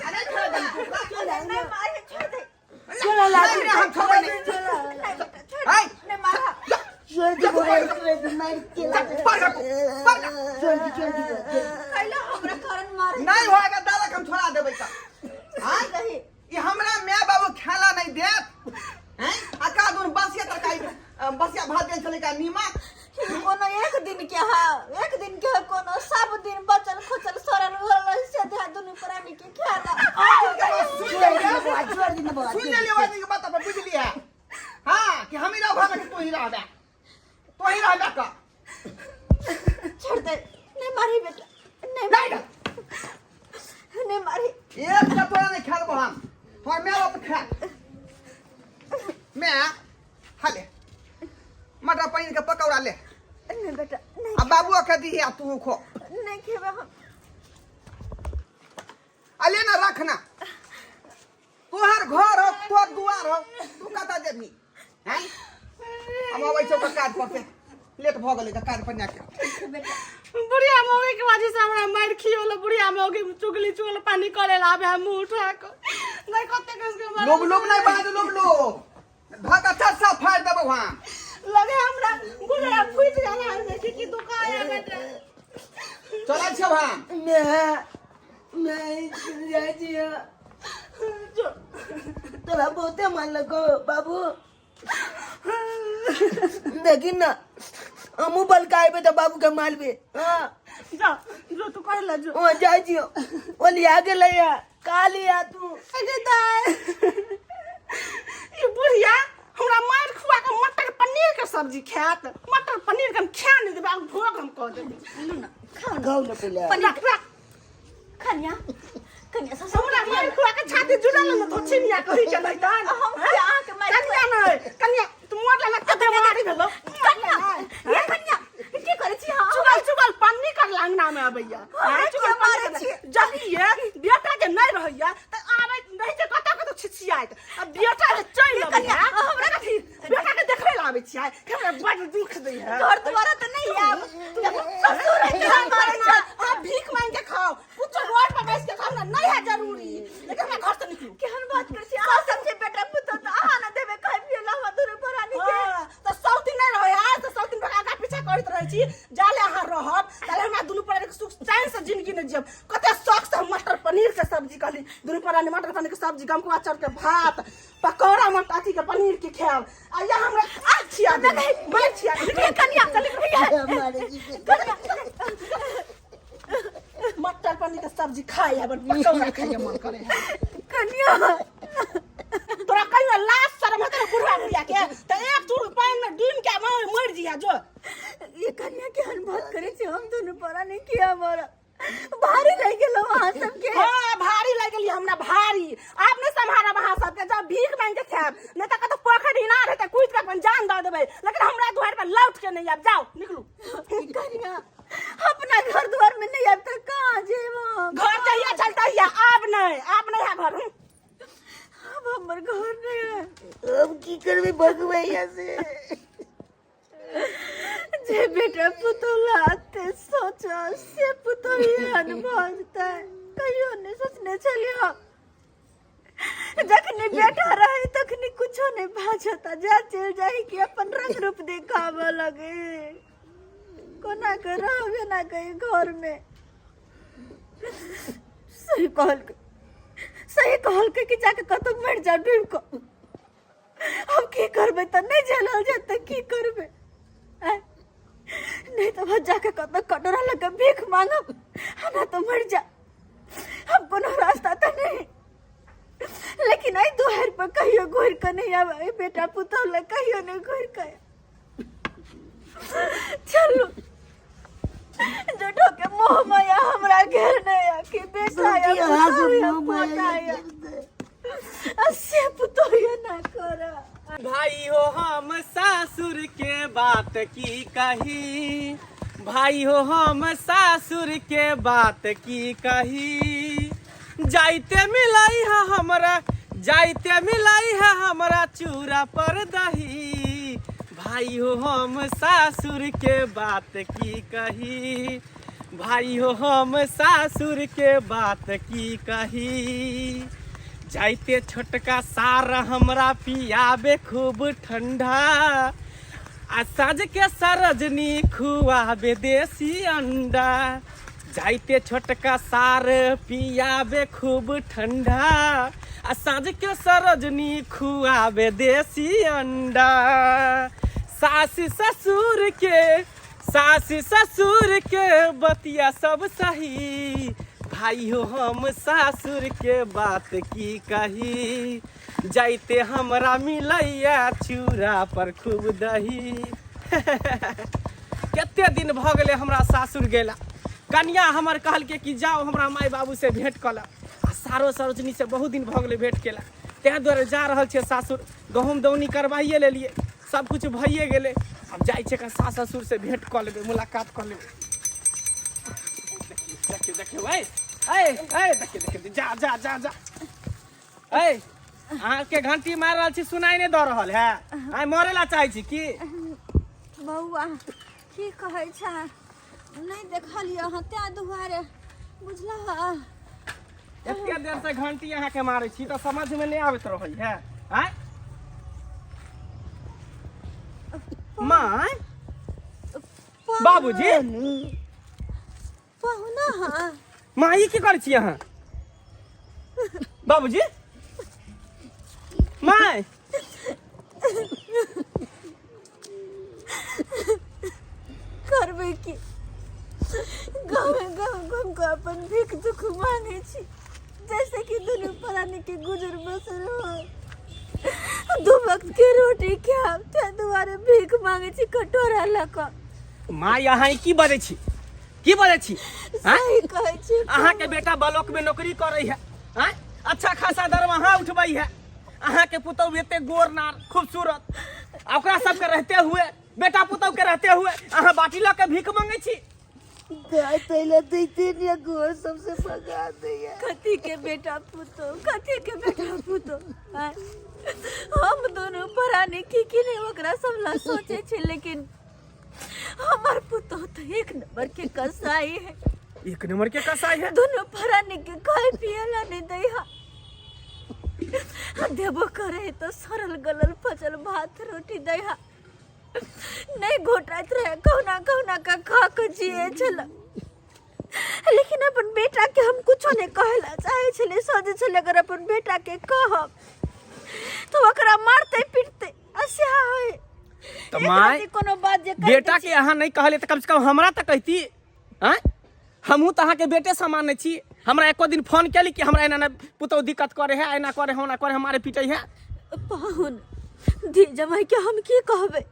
अरे छोड़ दे तू। नहीं मारे, छोड़ दे। चला ला। नहीं, नहीं, हम छोड़बै नहीं। नहीं बेटा, छोड़ आँय? दे, नहीं मारा। छोड़ दे बौआ, छोड़ दे, मारि के जा, पर जा तू, पर जा। छोड़ दे, छोड़ दे। कैला हमरा कारण मारे? नहीं होएगा दादा, हम छोड़ा देबै का। आँय? रही ई हमरा माय बाबू खेला नहीं देत हैं? आ का दुन बसिया तरकारी, बसिया भात देल छलै का नीमक। ई कोनो एक दिन के हा, एक दिन के हा, कोनो सब दिन बचल खुचल सड़ल गलल से दे दुनू प्राणी के खाना। सुन छोड़ दे लेलियै, बौआ, छोड़ दे ने बौआ। सुन लेलियै आदमी के बात अपन बुझलियै। हाँ, कि हम ही रह घर में कि तू ही रहबे, तू ही रहबे का। छोड़ दे, नहीं मारी बेटा, नहीं। नहीं। मारी, नहीं मारी। एक का तोरा नहीं खेलबो हम, तोहर माय बाप खा। मैं हाले पनीर के पकौड़ा ले। नहीं बेटा, नहीं। आ बाबुओ के दीही आ तू खो। नहीं खेबे हम। आ ले ना, रख ना, तोहर घर हो, तोहर दुआर हो, तू कतऽ जेबही? हैं, हम अबै छौ काज पर से, लेट भऽ गेलै तऽ काज पर जाके। बुढ़िया मौगी के वजह से हमरा मार खियोलो। बुढ़िया मौगी चुगली चुगल पानी करे ला आबे, हम मुंह उठा के नहीं कते कस के मारे। लोभ लोभ नहीं बाज, लोभ लोभ धक चरसा फाड़ देबौ हम। लगे हमरा बुढ़िया फूट जाला है, देखी की दुकान है बेटा। चलै छौ हम। मैं स्कूल जाइ छियै। जो। तोरा बहुते मानलको बाबू। देखी ना, हमहूँ बलका अयबै तऽ बाबूके मारबै। हाँ। जा, जो तू कर ले, जो। ओ जाइ छियौ, ओ लिया गेलैया का लिया तू? अगे दाय, ई बुढ़िया हमरा मारि खुआ के मटर पनीर के सब्जी खायत। मटर पनीर के हम खा नहीं देबै, आब भोग हम कऽ देबै। लू ना, खाओ ना। खाउ ने पहिले। रख, रख। कन्या, कन्या ससुर। हमरा मारि खुआ के छाती जुड़ल ने तो छिनिया कही के नहीं तहन। हम किया अहाँके मारि? कन्या नहीं, कन्या तू मोर लेना, कते बीमारी भेलो। कन्या, ये कन्या, की करै छी? हाँ। चुगल चुगल पन्नी कर अंगना में अबैया। हाँ, हैं, चुगल किया पन्नी मारै कर छी? जहिये बेटा के नहीं रहैया त आबै रहै छै कतऽ कतऽ छिछियाइत, आ बेटा के चलि अबैया। कन्या, हमरा कथी बेटा के देखै ला आबै छियै? हमरा बड़ दुख दै है। घर दुआरा तऽ नहीं आब, ससुर है के मारै छै। अहाँ भीख मांगि के खाओ, कुछो रोड पर बैस के खाओ, हमरा नहीं है जरूरी, लेकिन हमरा घर से निकलू। केहन बात करै छी अहाँ सब? जे बेटा पुतोह तऽ अहाँ ने देबै खाय पियै ला हमरा दुनू प्राणी के। हाँ, तऽ सौ दिन नहीं रहे है तऽ सौ दिन आगा पीछा करैत रहै छी। जाले अहाँ रहब ताले हमरा दुनू प्राणी के सुख चैन से जिंदगी नहीं जियब। कते शौक से हम मटर पनीर के सब्जी कहली, दुनू प्राणी मटर पनीर के सब्जी, गमकुआ चाउर के भात, पकौड़ा, मटर अथी के पनीर के खायब, आ या हमरा आ छिया दे, मार छिया दे। ये कन्या, मारे छी। मटर पनीर के सब्जी खाए है, पकौड़ा खाए मन करे है। कन्या, तोरा कहियो लाज शरम हेतौ ने बुढ़वा बुढ़िया के, तऽ एक चूर पानि में डूबि के मरि जिया जो। ये कन्या, केहन बात करै छी? हम दुनू प्राणी किया मरब? भारी लागि गेलौ अहाँ सबके। हाँ, भारी लागि गेली हमरा, भारी। आब नहि सम्हारब अहाँ सबके। जब भीख मांगि के खायब, नहि तऽ कतौ पोखरि इनार हेतै, कूदि के अपन जान दऽ देबै, लेकिन हमरा दुआरि पर लौट के नहि आयब। जाउ, निकलू। कन्या, अपना घर द्वार में नहीं आयब तऽ कहाँ जेब हम? घर जहिया चलता हिया, आब नहि, आब नहि है घर। आब हमर घर नहीं है। अब की करबै, भगबै यहाँ से? जे बेटा पुतोह लाते सोचा से पुतोह एहन भऽ जेतै, कहियो नहि सोचने छलियै हम। जखनी बेटा रहे तखनी कुछो नहीं भाजता, जा चलि जाही कि अपन रंग रूप देखाबऽ लगे। कोना के रहबे ना कहीं घर में। सही कहलकै, सही कहलकै कि जाके कतौ मरि जाओ डूबि कऽ। हम की करबै तऽ नहि झेलल जायत तऽ की करबै? आँय? नहि तऽ बस जाके कतौ कटोरा लऽ कऽ भीख मांगब, आ ना तऽ मरि जा। हम कोनो रास्ता तऽ नहि, लेकिन एहि दुआरि पर कहियो घुरि कऽ नहि आब। एहि बेटा पुतोह लग कहियो नहि घुरि कऽ आयब। चलू, झूठो के मोह माया हमरा घेरने या कि बेटा या सब्जी अहाँ पुतोह से या मोह माया पोता या घेरने। आ से पुतोह या ना कर। भाई हो हम सासुर के बात की कही, भाई हो हम सासुर के बात की कही, जाइते मिलाई है हमरा, जाइते मिलाई है हमरा चूरा पर दही। भाई हो हम सासुर के बात की कही, भाई हो हम सासुर के बात की कही, जाइते छोटका सार हमरा पियाबे खूब ठंडा, आ साँझ के सरजनी खुआबे देसी अंडा। जाइते छोटका सार पियाबे खूब ठंडा, आ साँझ के सरजनी खुआबे देसी अंडा। सास ससुर के, सास ससुर के बतिया सब सही, भाई हो हम सासुर के बात की कही, जाइते हमरा मिलैया चूड़ा पर खूब दही। कते दिन भऽ गेलै हमरा सासुर गेला। कनिया हमर कहलकै कि जाओ हमरा माय बाबू से भेंट कऽ ले, आ सारो सरोजनी से बहुत दिन भऽ गेलै भेंट केला, ताहि दुआरे जा रहल छियै सासुर। गहूँम दौनी करवाइए लेलियै, सब कुछ भइए गेलै। आब जाइ छै सास ससुर से भेंट कऽ लेबै, मुलाकात कऽ लेबै। देखियौ देखियौ, ऐ ऐ ऐ, देखियौ देखियौ, जा जा जा जा। ऐ, अहाँके घंटी मारि रहल छी, सुनाई नहि दऽ रहल है? आइ मरे ला चाहै छी की? बौआ, की कहै छै, नहि देखलियै अहाँ, तें दुआरे बुझलह। एते देर से घंटी अहाँके मारै छी तऽ समझ में नहि आबैत रहै है? आँय माय, बाबूजी, पहुना। हाँ माँ, ई की करै छी अहाँ? बाबूजी, माय, करबै की, गाँव गाँव घूम कऽ अपन भीख दुख मांगे छी, जैसे कि दुनू प्राणी के गुजर बसर हो, दू वक्त के रोटी खायब, ताहि दुआरे भीख मांगे छी कटोरा लऽ कऽ। माय, अहाँ ई की बजै छी? की बजै छी, आँय? सही कहै छी। अहाँके बेटा ब्लॉक में नौकरी करै है, आँय? अच्छा खासा दरमाहा उठबै है। अहाँके पुतहु एते गोर नार खूबसूरत, आ ओकरा सबके रहते हुए, बेटा पुतहु के रहते हुए अहाँ बाटी लऽ के भीख मांगै छी? गाय तैला दैते ने गोर सबसे भगा दैया। कथी के बेटा पुतो, कथी के बेटा पुतो? आँय? हम दोनों प्राणी की की नहीं ओकरा सब ला सोचे छी, लेकिन हमर पुतो तो एक नंबर के कसाई है। एक नंबर के कसाई है। दोनों प्राणी के खाए पिए ला नहीं दै हा, देबो करे तो सड़ल गलल पचल भात रोटी दै हा, नहीं घोटाइत रहे, कहुना कहुना का खा के जिए छल। लेकिन अपन बेटा के हम कुछो नहीं कहे ला चाहे छले। सोचे छले अगर अपन बेटा के कहब तो ओकरा मारते पीटते आ सएह होय। तऽ एक माय, राति कोनो बात जे कहि बेटा दै के अहाँ नहीं कहलियै तऽ कम से कम हमरा तऽ कहती। आँय, हमहूँ तऽ अहाँके बेटे समान नहि छी। हमरा एको दिन फोन केली कि हमरा एना एना पुतहु दिक्कत करे है, एना करे है, ओना करे है, मारे पीटे है? पाहुन, धी जमाई के हम की कहबै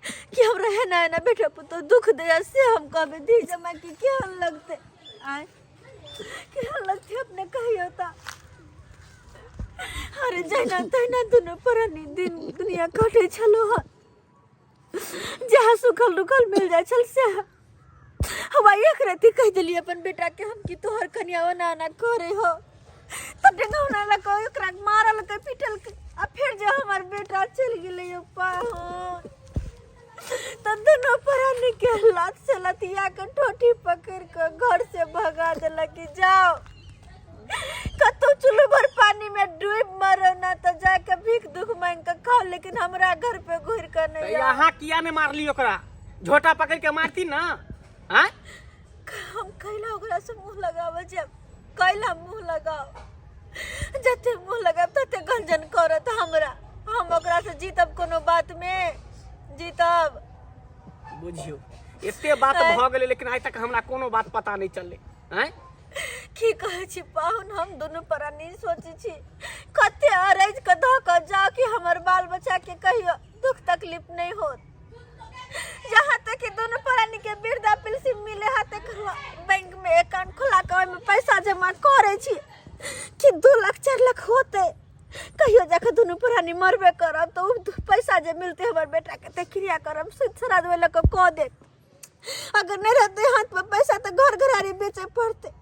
कि हमरा एना एना बेटा पुतोह दुख दैया, से हम कहबै धी जमाई के? केहन लगतै? आँय, केहन लगतै, अपने कहियौ तऽ। अरे, जहिना तहिना दुनू प्राणी दिन दुनिया कटै छलहुँ हँ, जहाँ सुखल रुखल मिल जाइ छल सएह। हवा एक राति कहि देलियै अपन बेटा के हम कि तोहर कनिया ओना ओना करे हो, तऽ डेंगौना लऽ कऽ ओकरा मारलकै पीटलकै, आ फेर जे हमर बेटा चलि गेलै यौ पाहुन, तऽ दुनू प्राणी के लात से लतिया के ठोठी पकड़ कऽ घर से भगा देलक कि जाओ कतौ चुल्लू भर पानी में डूब मरो, ना तो जाके भीख दुख मांग के खाओ, लेकिन हमरा घर पे घुर के तऽ नहीं आओ। अहाँ किया नहि मारली ओकरा? झोटा पकड़ के मारती ना? आँय, हम कैला ओकरा से मुंह लगावे जब, कैला मुंह लगाओ? जते मुंह लगाब तते गंजन करत हमरा। हम ओकरा से जीतब कोनो बात में जीतब? बुझियौ, एते बात भऽ गेलै, लेकिन आइ तक हमरा कोनो बात पता नहि चललै। आँय, की कहै छी पाहुन, हम दुनू प्राणी सोचै छी कते अरैज के धऽ कऽ जाउ कि हमर बाल बच्चा के कहियो दुख तकलीफ नहीं होत। जहाँ तक कि दुनू प्राणी के वृद्धा पेंशन मिले हा तक बैंक में अकाउंट खोला के ओहिमे पैसा जमा करै छी कि 2 लाख 4 लाख होते, कहियो जाके दुनू प्राणी मरबे करब तऽ उ पैसा जे मिलते हमर बेटा के तऽ क्रिया करम सुति श्राद्ध लऽ कऽ कऽ देत। अगर नहीं रहते हाथ में पैसा तऽ घर घरारी बेचे पड़ते।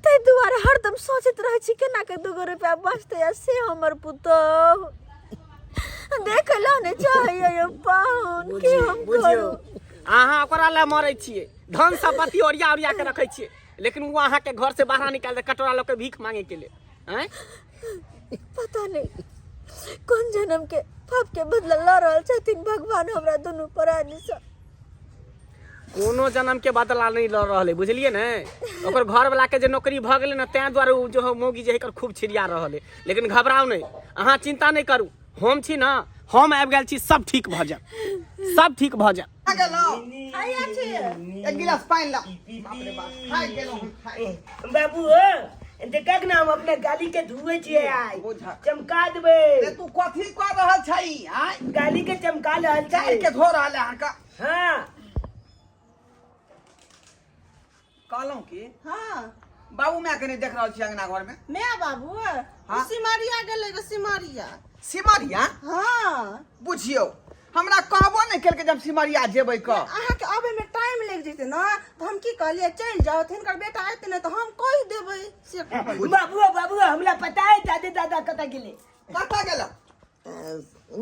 ताहि दुआरे हरदम सोचैत रहै छी केना के दूगो रुपया बचतै, आ से हमर पुतोह देखे ला नहि चाहैया यौ पाहुन, की हम बुझियौ, करू? अहाँ ओकरा लए मरै छियै, धन संपत्ति ओरिया ओरिया के रखै छियै, लेकिन ओ अहाँके घर से बाहर निकालि दे कटोरा लऽ के भीख मांगे के लेल। आँय, पता नहीं कोन जन्म के पाप के बदला लऽ रहल छथिन भगवान हमरा दुनू प्राणी सँ। कोनो जन्म के बदला नहीं लऽ रहल है, बुझलियै ने? ओकर घर वाला के जे नौकरी भऽ गेलै ने, तें दुआरे ओ जो है मौगी जे एकर खूब छिड़िया रहल है। लेकिन घबराउ नहि अहाँ, चिंता नहि करू, हम छी ने, हम आबि गेल छी, सब ठीक भऽ जायत, सब ठीक भऽ जायत। खा गेलहुँ? एक गिलास पानि ला। बाप रे बाप, थाकि गेलहुँ हम, थाकि। बाबू हो, देखक ना, हम अपना गाली के धुए छियै आइ। बुझक। चमका देबै। रे, तू कथी कऽ रहल छही? आँय, गाली के चमका रहल चारि छियै। के धो रहल है अहाँके? हाँ। कहलहुँ की, हाँ। बाबू माय के नहि देख रहल छी अंगना घर में। मैं बाबू? हाँ। सिमरिया गेलै गे, सिमरिया। सिमरिया? हाँ। बुझियौ, हमरा कहबो नहि केलकै जे हम सिमरिया जेबै क। अहाँके आबे में टाइम लागि जेतै ने, तऽ हम की कहलियै चलि जाउ, तऽ हिनकर बेटा एतै ने तऽ हम कहि देबै से कहलियै। बाबू बाबू, हमरा पता है दादी दादा कतऽ गेलै। कतऽ गेल?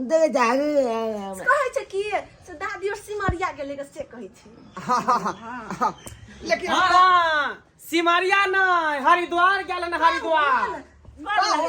देखे जागे। कहै छै कि से दादी और सिमरिया गेलै से कहै छै। हाँ, लेकिन हाँ, सिमरिया नहीं, हरिद्वार गेल हन, हरिद्वार। आबू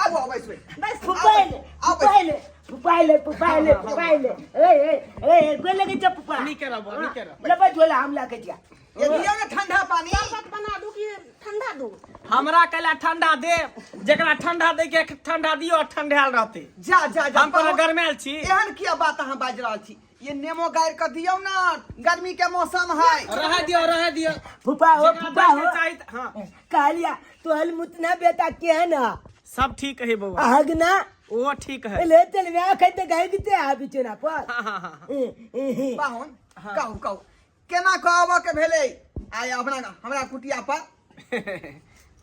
आबू, बैसबै। बस। फुपाइले फुपाइले फुपाइले फुपाइले फुपाइले, ए ए ए, गोल लगे छ फुपा। नीके रह बौआ, नीके रह। लबा झोला हम लाके दिया। ये दियौ ने ठंडा पानी। शरबत बना दू कि ठंडा दू? हमरा कैला ठंडा दे, जेकरा ठंडा दे के ठंडा दियो, ठंडायल रहते। जा जा जा। हम कोनो गरमायल छी? एहन किया बात अहाँ बाजि रहल छी? ये नेमो गारि के दियौ ने, गर्मी के मौसम है। रह दियो, रह दियो। फुपा हो। जेकरा फुपा दै हो। के चाही त- हाँ। कहलिया तोहल मुतना बेटा केहन है? सब ठीक है बौआ। हगना? ओ ठीक है। ले चल मैं अखन तऽ गाय दिते आ बिचना पर। हाँ हाँ हाँ। पाहुन, कहू कहू, केना कऽ आबऽ के भेलै आइ अपना हमरा कुटिया पर?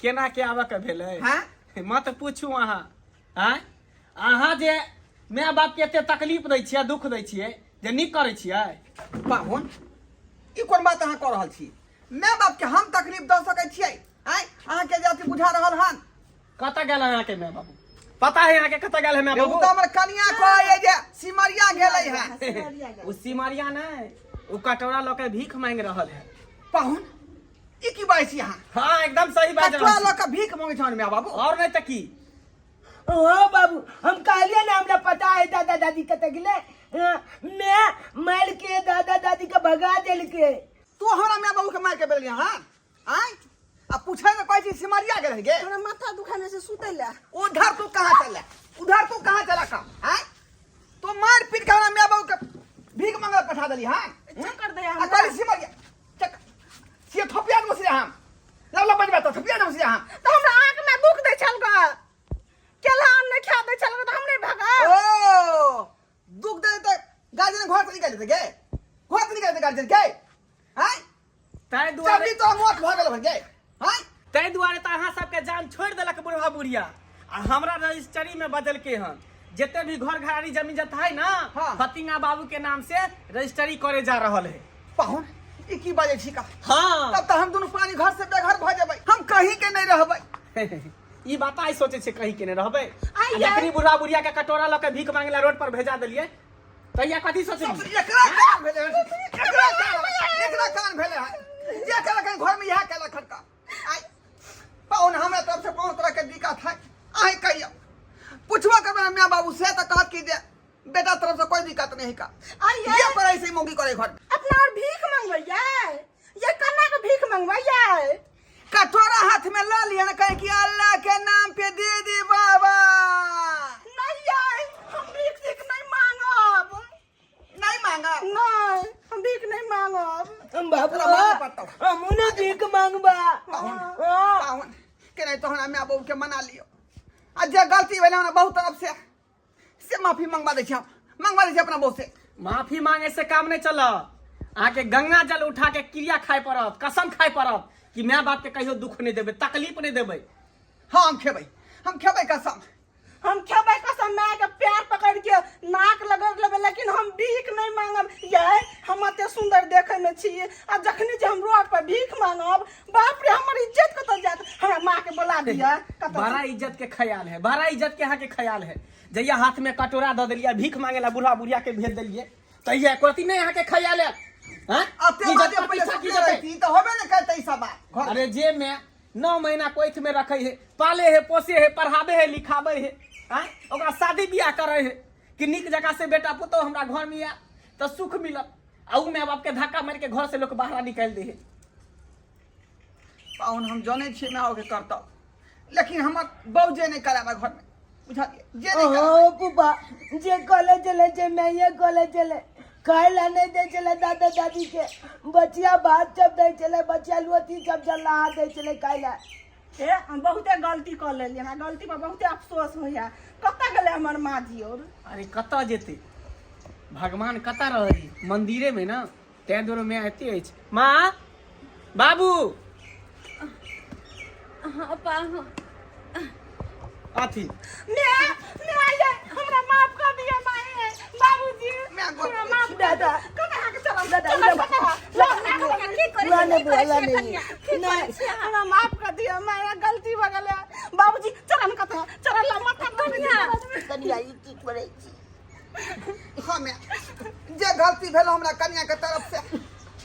केना के आबऽ के भेलै? हाँ? मत पूछू अहाँ। आँय, अहाँ जे माय बाप के एते तकलीफ दै छियै, दुख दै छियै, जे नीक करै छियै? पाहुन, ई कोन बात अहाँ कऽ रहल छी? माय बाप के हम तकलीफ दऽ सकै छियै? आँय, अहाँके जे अथी बुझा रहल हन। कतऽ गेल अहाँके माय बाबू? पता है अहाँके कतऽ गेल है माय ओ बाबू? तऽ हमर कनिया कहै जे सिमरिया गेलै हन। सिमरिया गेलै। ओ सिमरिया नहि, ओ कटोरा लऽ के भीख मांगि रहल है। पाहुन, ई की बाजै छी अहाँ? हाँ, एकदम सही बात। कटोरा लऽ कऽ भीख मांगै छहन माय बाबू? और नहीं तऽ की। हाँ बाबू, हम कहलिए ना, हमरा पता है दादा दादी कतऽ गेलै। हाँ, मैं मार के दादा दादी के भगा देलके। तू हमरा माय बाबू के मार के बेलिया? हाँ, आँय, आ पूछे ने कहै छी सिमरिया गेल गे। हमरा माथा दुखाने से सुतै लए। उधर तू कहाँ चला, उधर तू कहाँ चला का? आँय, तू मार पीट के हमरा माय बाबू के भीख मांगे पठा देली? हाँ। चक्कर दे आ हमरा। कहली सिमरिया चक से थपिया दो से हम लव लव बजबा तो थपिया दो से हम। तऽ हमरा आँख में दुख दै छल ग, केला आम नहि खा दै छल ग, तऽ हम नहि भगा। ओ दुख दे त गार्जियन घर से निकाल दे गे, घर से निकाल दे गार्जियन के। आँय, ताहि दुआरे जल्दी तो मौत भऽ गेल गे। आँय, ताहि दुआरे तऽ अहाँ सबके जान छोड़ि देलक बुढ़वा बुढ़िया आ हमरा रजिस्ट्री में बदलके हन जते भी घर घरारी जमीन जथा है ना, हाँ। फतिंगा बाबू के नाम से रजिस्ट्री करे जा रहल है। पाहुन, ई की बाजै छी का? हाँ। तब तऽ हम दुनू प्राणी घर से बेघर भऽ जेबै, हम कहीं के नहीं रहबै। ई बात आइ सोचे छै कहीं के नहीं रहबै? आइ आ जखनी बुढ़वा बुढ़िया के कटोरा लऽ के भीख मांगे ला रोड पर भेजा देलियै, तहिया कथी सोचे? एकरा कान भेलै हन, एकरा कान, एकरा कान भेलै हन जे केलक हन घर में इएह केलक हन का। आइ पाहुन, हमरा तरफ से कोनो तरह के दिक्कत है अहीं कहियौ। पूछबो करबै माय बाबू से तऽ कहत कि जे बेटा तरफ से कोई दिक्कत नहीं का। आइ जे करै से मौगी करै घर। अपना और भीख मंगबैयै? ये कन्ना के भीख मंगबैयै? कटोरा हाथ में ल लिया ना, कहे कि अल्लाह के नाम पे दे दी बाबा। नहीं यै, हम भीख तीख नहीं मांगब। नहीं मांगा? नहीं, हम भीख नहीं मांगब। हम बाबू, तोरा मांगे पड़तौ। हमू ने भीख मांगबा। पाहुन, हाँ। पाहुन के नहीं तो हमरा माय बाबू के मना लियो, आ जे गलती भेलै हमरा बहुत तरफ से माफी मंगवा दै छी, हम मंगवा दै छी अपना बहू से। माफी मांगे से काम नहीं चल, अहाँके गंगा जल उठा के क्रिया खाय पड़त, कसम खाय पड़त कि माय बाप के कहियो दुख नहीं देबै, तकलीफ नहीं देबै। हाँ, हम खेबै, हम खेबै कसम। हम खेबै कसम, माय के पैर पकड़ के नाक लगड़ लेबै, लेकिन हम भीख नहीं मांगब। यै, हम एते सुंदर देखे में छी आ जखनी जे हम रोड पर भीख मांगब, बाप रे, हमर इज्जत कतऽ जायत? हमरा माँ के बोला दिया कतऽ। बड़ा इज्जत के ख्याल है, बड़ा इज्जत के अहाँके ख्याल है। जहिया हाथ में कटोरा दऽ देलियै, भीख मांगे ला बुढ़ा बुढ़िया के भेज देलियै, तहिया एको रत्ती नहीं अहाँके ख्याल है? हाँ? अते इज्जत बाजे पर पहिले पीछा की सुतले जेतै? रहिती तऽ होबे ने करतै ई सब बात घर। अरे जे में 9 महीना कोइख में रखे है, पाले है, पोसे है, पढ़ाबे है, लिखाबे है, आँय? ओकरा शादी बियाह करे है कि नीक जगह से बेटा पुतोह हमरा घर में आयत तऽ सुख मिलत, आ उ माय बाप के धक्का मारि के घर से लोग बाहर निकालि दे है। पाहुन, हम जानै छियै माय के करतौ, लेकिन हमर बहू जे नहि कराबे घर में, बुझलियै जे नहि कराबे। ओ फूफा, जे कॉलेज चले जे मैं कॉलेज चले, खाए ला नहीं दे चले दादा दादी के, बचिया भात सब दे चले, बचिया लोटी सब जला दे चले खाए ला। हे, हम बहुते गलती कऽ लेलियै, हमरा गलती पर बहुते अफसोस होइया। कतऽ गेलै हमर माँ जी और? अरे कतऽ जेतै भगवान, कतऽ रहै? मंदिरे में ना, तैं दुआरे माय एते अछि। माँ, बाबू। हाँ पाहु। अथी माय, माय ये, हमरा माफ कर दिया माय। बाबूजी मैं गोर हमरा माफ कर दादा। कने अहाँके चलम दादा, चलम ई कने कनिया, की करै बुआ छियै, ने की करै बोला छियै नहीं। कनिया? की करै छियै अहाँ? हमरा माफ कर दिअ माय गलती भऽ गेलै बाबूजी चरण कतऽ चरण ला माथा कनिया। कनिया ई की करै छी हमे जे गलती भेल हमरा कन्या के तरफ से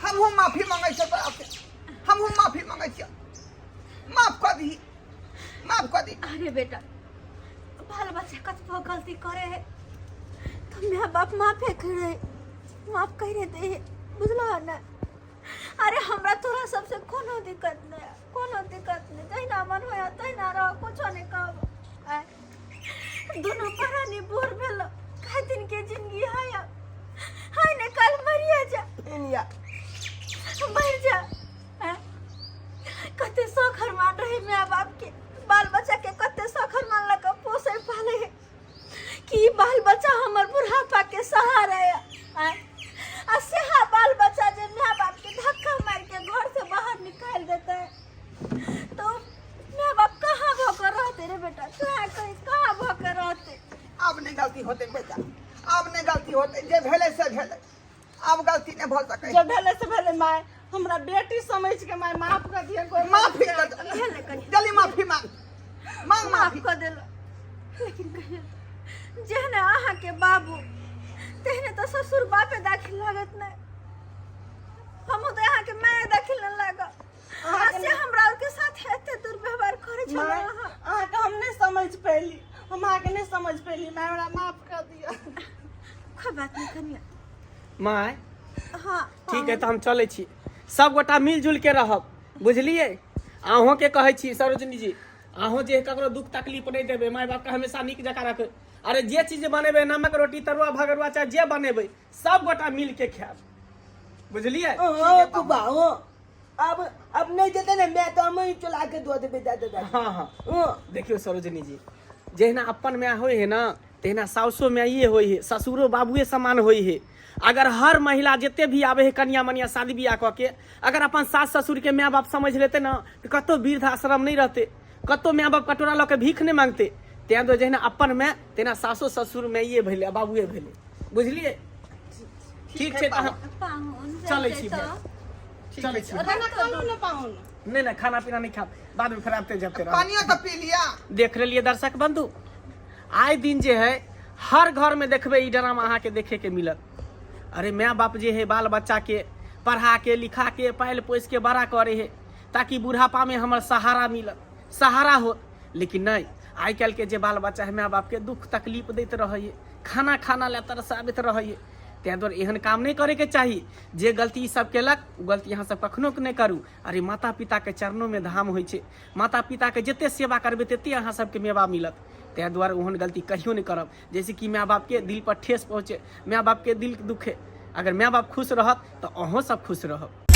हमहूँ माफी मांगै छियै तोरा से हमहूँ माफी मांगै छियै माफ कऽ दही माफ कऽ दही अरे बेटा बाल बच्चा कतबो गलती करे है तो माय बाप माफे करे माफ करे दे बुझलो ना अरे हमरा तोरा सबसे कोनो दिक्कत नहीं कोनो दिक्कत नहीं जहिना मन होया तहिना रह कुछो नहीं कहब आय दोनों प्राणी बोर भेल कई दिन के जिंदगी है अब हाय ने कल मरिए जा इनिया मर जा आय कते शौक हरमान रहे माय बाप के बाल बच्चा के कते शौक हरमान लग पोसे पाले है कि ई बाल बच्चा हमर बुढ़ापा के सहारा है आय आ सेहा बाल बच्चा जे माय बाप के धक्का मार के घर से बाहर निकाल देता है तो माय बाप कहाँ भऽ के रहते रे बेटा कहाँ कहीं कहाँ भऽ के रहते आब नहि गलती होतै बेटा आब नहि गलती होतै जे भेलै से भेलै आब गलती नहि भऽ सकै जे भेलै से भेलै माय हमरा बेटी समझ के माय माफ कर दिअ कोई माफी कर दे। भेलै कनि जल्दी माफी मांग मांग माफ माफी कऽ देलहुँ लेकिन कहियो तऽ जेहने अहाँके बाबू तेहने तऽ ससुर बापे दाखिल लागत नहि हमहूँ तऽ अहाँके माय दाखिल नहि लागब आ से हमरा आरके साथ एते दुर्व्यवहार करै छलहुँ माय अहाँ अहाँके हम नहि समझ पैली हम अहाँके नहि समझ पैली माय हमरा माफ कर दिअ कोई बात नहीं कनिया माय हाँ ठीक है तऽ हम चलै छी सब गोटा मिलजुल के रहब बुझलियै अहूँके कहै छी सरोजनी जी अहूँ जे ककरो दुख तकलीफ नहि देबै माय बापके हमेशा नीक जकाँ रखबै अरे जे चीज बनेबै नमक रोटी तरुआ भगरुआ चाहे जे बनेबै सब गोटा मिल के खायब बुझलियै ओ बुबा ओ अब अब नहीं देते ना मैं तो हम ही चला के दो देबे दादा दादी हाँ हाँ ओ देखियौ सरोजनी जी जहिना अपन माय होइ है ना तहिना साउसो माइए होइ है ससुरो बाबुए समान होइ है अगर हर महिला जते भी आवे है कनिया मनिया शादी बियाह कऽ के अगर अपन सास ससुर के माय बाप समझ लेते ना तऽ कतौ वृद्ध आश्रम नहीं रहते कतौ माय बाप कटोरा लऽ के भीख नहीं मांगते तें दुआरे जहिना अपन माय तहिना सासो ससुर माइए भेलै आ बाबुए भेलै बुझलियै ठीक छै तऽ हम पाहुन चलै जाइते छी तऽ चलै छी खाना खा लू ने पाहुन नहि नहि खाना पीना नहि खाब बादमे फेर आबते जबते रहब पानियो तऽ पी लिया देख लेलिए दर्शक बंधु आए दिन जे है हर घर में देखबे ई ड्रामा अहाँके देखे के मिलत अरे माय बाप जे है बाल बच्चा के पढ़ा के लिखा के पालि पोसि के बड़ा करे है ताकि बुढ़ापा में हमर सहारा मिलत सहारा होत लेकिन नहीं आइ काल्हि के जे बाल बच्चा है माय बाप के दुख तकलीफ दैत रहै खाना खाना लए तरसाबैत रहै ताहि दुआरे एहन काम नहि करैके चाही जे गलती ई सब केलक ओ गलती अहाँ सब कखनो नहि करू अरे माता पिताके चरणोमे धाम होइ छै माता पिताके जते सेवा करबै तते अहाँ सबके मेवा मिलत ताहि दुआरे ओहन गलती कहियो नहि करब जैसे कि माय बापके दिल पर ठेस पहुँचे माय बापके दिल दुखे अगर माय बाप खुश रहत तऽ अहूँ सब खुश रहब।